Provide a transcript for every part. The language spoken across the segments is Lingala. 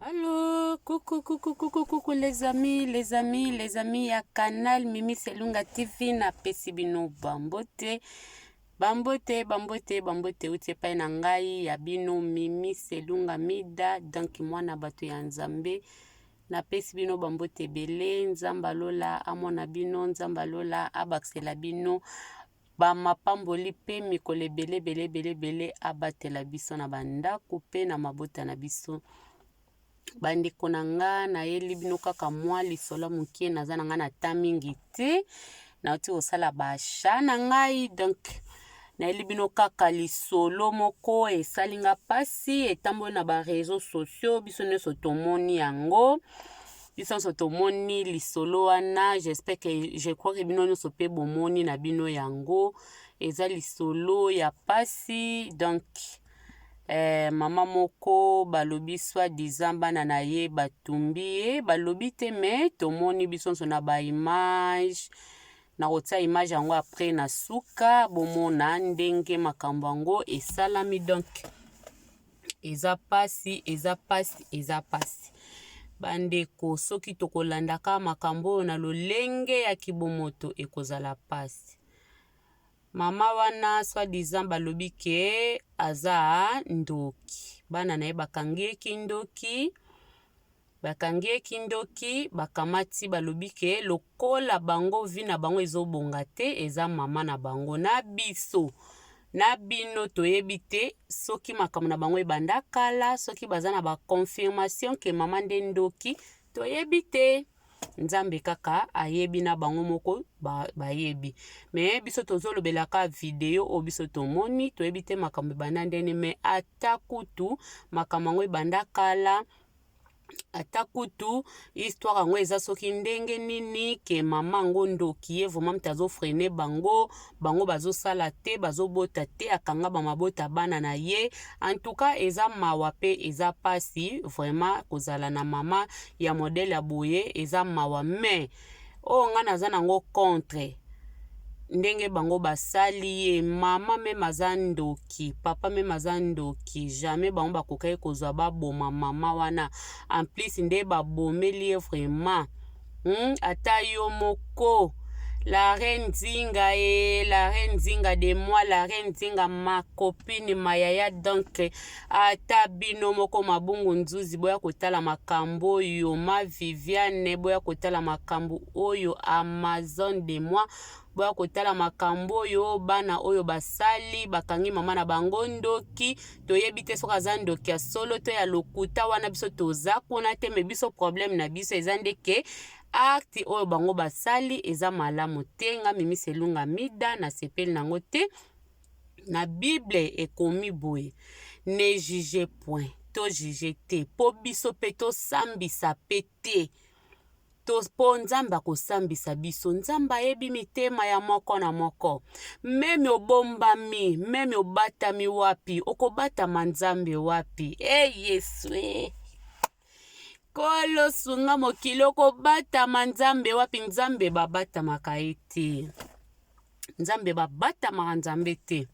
Allô, coucou, coucou, coucou, coucou les amis, les amis, les amis ya canal Mimi Selunga TV na pesi bino bambote. Bambote, bambote, bambote uti epai na ngai ya bino Mimi Selunga Mida, donc mwana bato ya Nzambe. Napesi bino bambote ebele, Nzambe alola amona bino, Nzambe alola abakisela bino ba mapamboli pe mikolo ebele ebele ebele ebele abatela biso na bandako pe na mabota na biso. Bandeko na nga nayeli bino kaka mwa lisolo moke, naza na nga na temps mingi te, nauti kosala ba achat na ngai donc nayeli bino kaka lisolo moko esali nga mpasi, etamboli na ba réseaux sociaux, biso nyonso tomoni yango. Biso nyonso tomoni lisolo wana, j'espère que je crois que bino nyonso mpe bomoni na bino yango. Eza lisolo ya pasi donc eh, mama moko balobi soit disant bana na ye batumbi ye, balobi te mais tomoni biso nyonso na ba image. Nakotia image yango après na suka bomona ndenge makambo yango esalami donc Eza pasi, eza pasi, eza pasi. Bandeko, soki tokolandaka makambo oyo na lolenge ya kibomoto ekozala pasi. Mama wana soit disant balobi ke aza ndoki. Bana na ye bakangi ye kindoki. Bakangi ye kindoki, bakamati balobi ke lokola bango vie na bango ezobonga te, eza mama na bango na biso na bino toyebi te soki makambo na bango ebanda kala, soki baza na ba confirmation ke mama nde ndoki, toyebi te. Nzambe kaka ayebi na bango moko bayebi. Mais biso tozolobela ka video oyo biso tomoni, toyebi te makambo ebanda ndeni, mais ata kutu makambo yango ebanda kala, ata kutu histoire yango eza soki ndenge nini ke mama yango ndoki ye vraiment moto azofrene bango, bango bazosala te, bazobota te, akanga ba mabota bana na ye. En tout cas eza mawa pe eza pasi vraiment kozala na mama ya modèle ya boye, eza mawa. Mais oyo nga naza nango contre ndenge bango basali ye, mama meme aza ndoki, papa meme aza ndoki, jamais bango bakokaki kozwa baboma mama wana. En plus nde babomeli ye vraiment. Ata yo moko la reine Nzinga e la reine Nzinga de moi, la reine Nzinga ma copine ma yaya, donc ata bino moko mabungu nzuzi boya kotala makambo oyo, ma Viviane boya kotala makambo oyo, Amazon de moi boya kotala makambo oyo, bana oyo basali bakangi mama na bango ndoki, toyebi te soki aza ndoki ya solo to ya lokuta, wana biso toza kuna te, me biso problème na biso eza nde ke acte oyo bango basali eza malamu te. Nga Mimi Selunga Mida nasepeli nango te. Na Bible ekomi boye, ne juge point, to juge te po biso pe tosambisa pe te, to po Nzambe akosambisa biso. Nzambe ayebi mitema ya moko na moko. Meme obombami, meme obatami wapi, okobatama Nzambe wapi? E Yesu e. Kolo sunga mokili, okobatama Nzambe wapi? Nzambe babatamaka ye te. Nzambe babatamaka Nzambe te.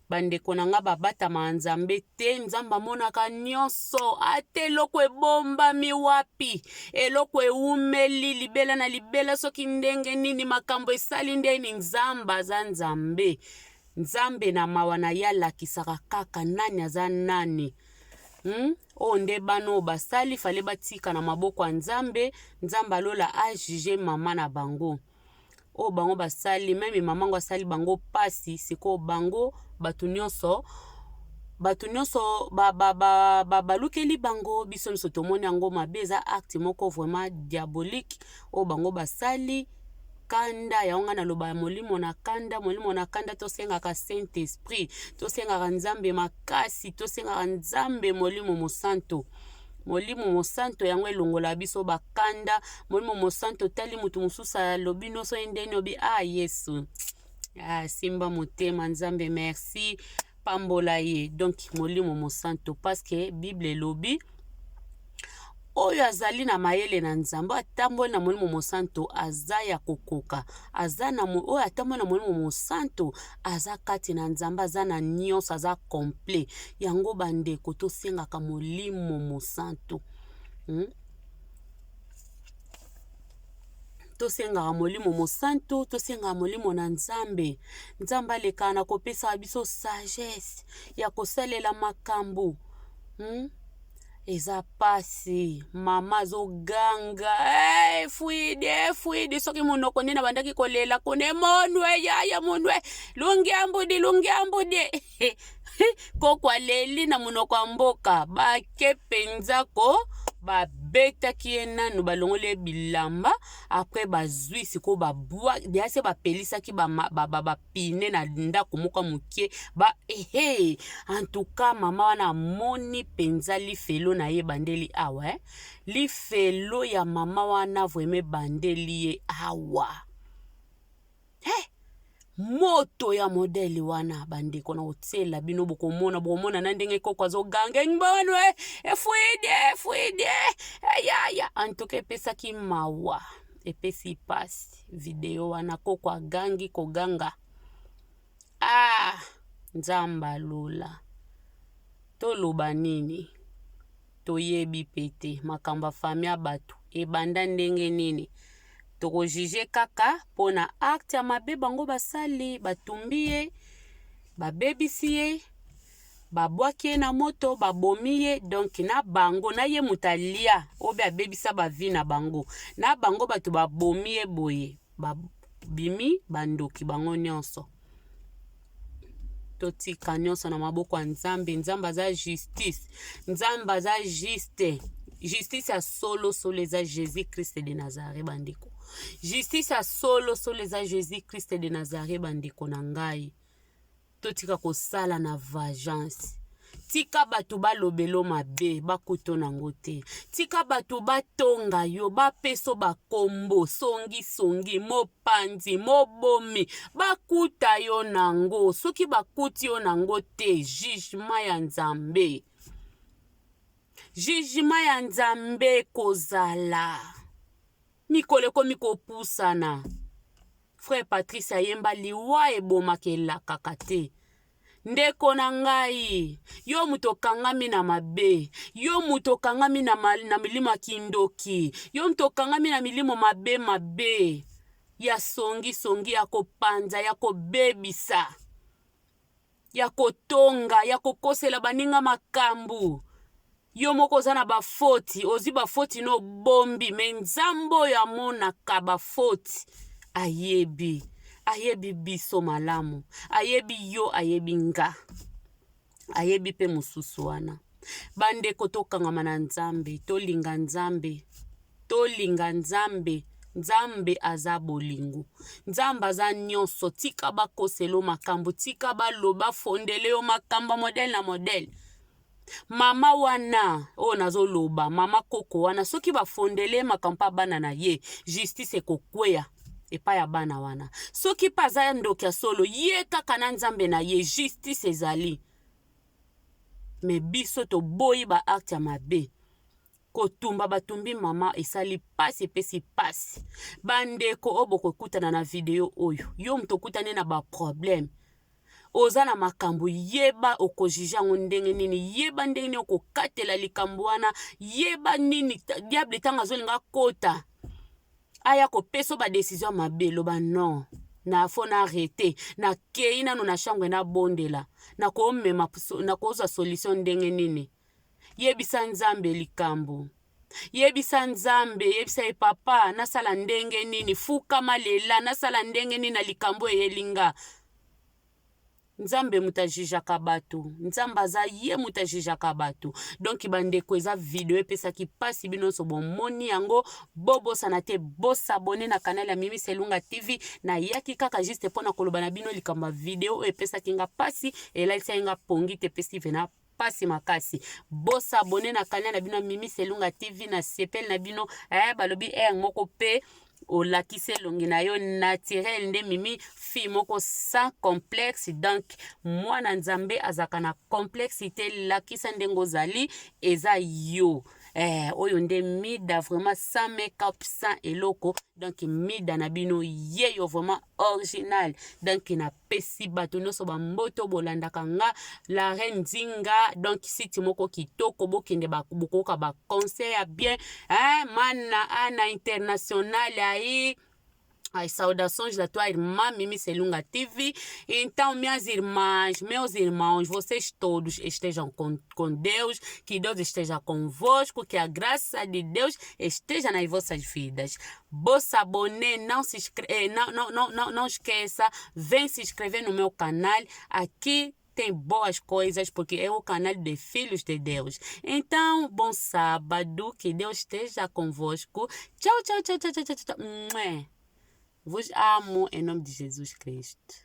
Bandeko na nga babatamaka Nzambe te. Nzambe amonaka nyonso, ata eloko ebombami wapi, eloko ewumeli libela na libela, soki ndenge nini makambo esali ndeni, Nzambe aza Nzambe. Nzambe na mawa na ye alakisaka kaka nani aza nani. Oyo nde bana oyo basali fale batika na maboko ya Nzambe. Nzambe alola ajuge mama na bango. Oyo bango basali, meme mama ngo asali bango pasi, sikoyo bango bato nyonso bato nyonso balukeli bango, biso nyonso tomoni yango mabe, eza acte moko vraiment diabolique oyo bango basali. Kanda yango nga naloba molimo na kanda, molimo na kanda, tosengaka Saint Esprit, tosengaka Nzambe makasi, tosengaka Nzambe molimo mosanto. Molimo mosanto yango elongola biso bakanda. Molimo mosanto tali moto mosusu alobi nyonso ye ndeni obi, ah Yesu, ah, simba motema Nzambe, merci, pambola ye. Donc molimo mosanto, parce que Bible elobi Oyo azali na mayele na Nzambe, oyo atamboli na Molimo Mosanto, aza ya kokoka. Aza na oyo atamboli na Molimo Mosanto, aza kati na Nzambe, aza na nyonso, aza complet. Yango bandeko, tosengaka Molimo Mosanto. Tosengaka Molimo Mosanto, tosengaka Molimo na Nzambe. Nzambe alekaka na kopesaka biso sagesse ya kosalela makambo. Eza pasi, mama azoganga, hey, fuide fuide, soki monoko nde nabandaki kolela kuna emonwe yaya monwe lungiambudi lungiambudi. Koko aleli na monoko ya mboka, bake mpenza ko babetaki ye nanu, balongoli ye bilamba, apres bazwi sikoyo babwa dease, bapelisaki bapine na ndako moko ya moke ba ehe. En tout cas mama wana amoni mpenza lifelo na ye ebandeli awa, eh? Lifelo ya mama wana vraiment ebandeli ye awa, eh? Moto ya modele wana bandeko na kotiela bino, bokomona bokomona na ndenge koko azoganga ngbono efuide efuide eyaya. Antuka epesaki mawa, epesi pasi video wana, koko agangi koganga. Ah, Nzambe alola, toloba nini? Toyebi pe te makambo ya famille ya bato ebanda ndenge nini. Tokojuge kaka mpona acte ya mabe bango basali, batumbi ye, babebisi ye, babwaki ye na moto, babomi ye. Donc na bango na ye moto alia oyo be abebisa bavi na bango, na bango bato babomi ye boye, babimi bandoki bango nyonso. Totika nyonso na maboko ya Nzambe. Nzambe aza justice, Nzambe aza juste. Justice ya solo solo eza Jésus Christ de Nazareth, bandeko. Justice ya solo solo eza Jésus Christ de Nazareth, bandeko na ngai. Totika kosala na vengeance. Tika bato balobelo mabe, bakuto nango te. Tika bato batonga yo, bapeso bakombo songisongi, mopanzi, mobomi, bakuta yo nango. Soki bakuti yo nango te, jugement ya Nzambe, jugement ya Nzambe kozala. Mikolo ekomi kopusana. Frère Patrice ayemba liwa ebomaka elakaka te. Ndeko na ngai, yo moto okangami na mabe, yo moto okangami na, na milimo ya kindoki, yo moto okangami na milimo mabe mabe ya songisongi, ya kopanza, ya kobebisa, ya kotonga, ya kokosela baninga makambo. Yo moko oza na bafoti, ozwi bafoti no obombi, me Nzambe oyo amonaka bafoti ayebi, ayebi biso malamu, ayebi yo, ayebi nga, ayebi mpe mosusu wana. Bandeko, tokangama na Nzambe, tolinga Nzambe, tolinga Nzambe. Nzambe aza bolingo, Nzambe aza nyonso. Tika bakoselo makambo, tika baloba fondele yo makambo modele na modele. Mama wana oyo nazoloba, mama koko wana, soki bafondele makambo mpa bana na ye, justice ekokweya epai ya bana wana. Soki mpe aza ndoki ya solo, ye kaka na Nzambe na ye, justice ezali. Me biso toboyi ba acte ya mabe. Kotumba batumbi mama esali pasi, epesi pasi. Bandeko oyo bokokutana na video oyo, yo moto okutani na ba problème, oza na makambo, yeba okojuge yango ndenge nini, yeba ndenge nini okokatela likambo wana, yeba nini diable ntango azolinga kota aya kopesa ba decision mabe, loba non, na fo na arrete, nakei nano na chambre nabondela, nakomema, nakozwa solution ndenge nini. Yebisa Nzambe likambo, yebisa Nzambe, yebisa ye papa, nasala ndenge nini, fukama lela, nasala ndenge nini na likambo eyeli nga. Nzambe moto ajujaka bato, Nzambe aza ye moto ajujaka bato. Donc bandeko, eza video epesaki mpasi, bino nyonso bomoni yango. Bobosana te bosabone na canal ya Mimi Selunga TV. Nayaki kaka juste mpona koloba na bino likambo ya video oyo epesaki nga mpasi, elalisaki nga pongi te, epesi vena pasi makasi. Bosabone na canal na bino ya Mimi Selunga TV. Na sepeli na bino, balobi aire moko pe olakisi elongi na yo naturel nde Mimi, fille moko sans complexe. Donc mwana Nzambe azalaka na complexe te, lakisa ndenge ozali, eza yo. Eh, oyo nde Mida vraiment sans make-up, sans eloko. Donc Mida na bino yeyo vraiment original. Donc napesi bato nyonso bamboto bolandaka nga la reine Nzinga. Donc site moko kitoko, bokende bokoyoka baconseil ya bien, hein? Mana ana international aí. As saudações da tua irmã Mimi Selunga TV. Então, minhas irmãs, meus irmãos, vocês todos estejam com Deus, que Deus esteja convosco, que a graça de Deus esteja nas vossas vidas. Bo s'abonner, não se inscre eh, não, não, não, não, não esqueça, vem se inscrever no meu canal. Aqui tem boas coisas, porque é o canal de Filhos de Deus. Então, bom sábado, que Deus esteja convosco. Tchau, tchau, tchau, tchau, tchau, tchau. Vos amo em nome de Jesus Cristo.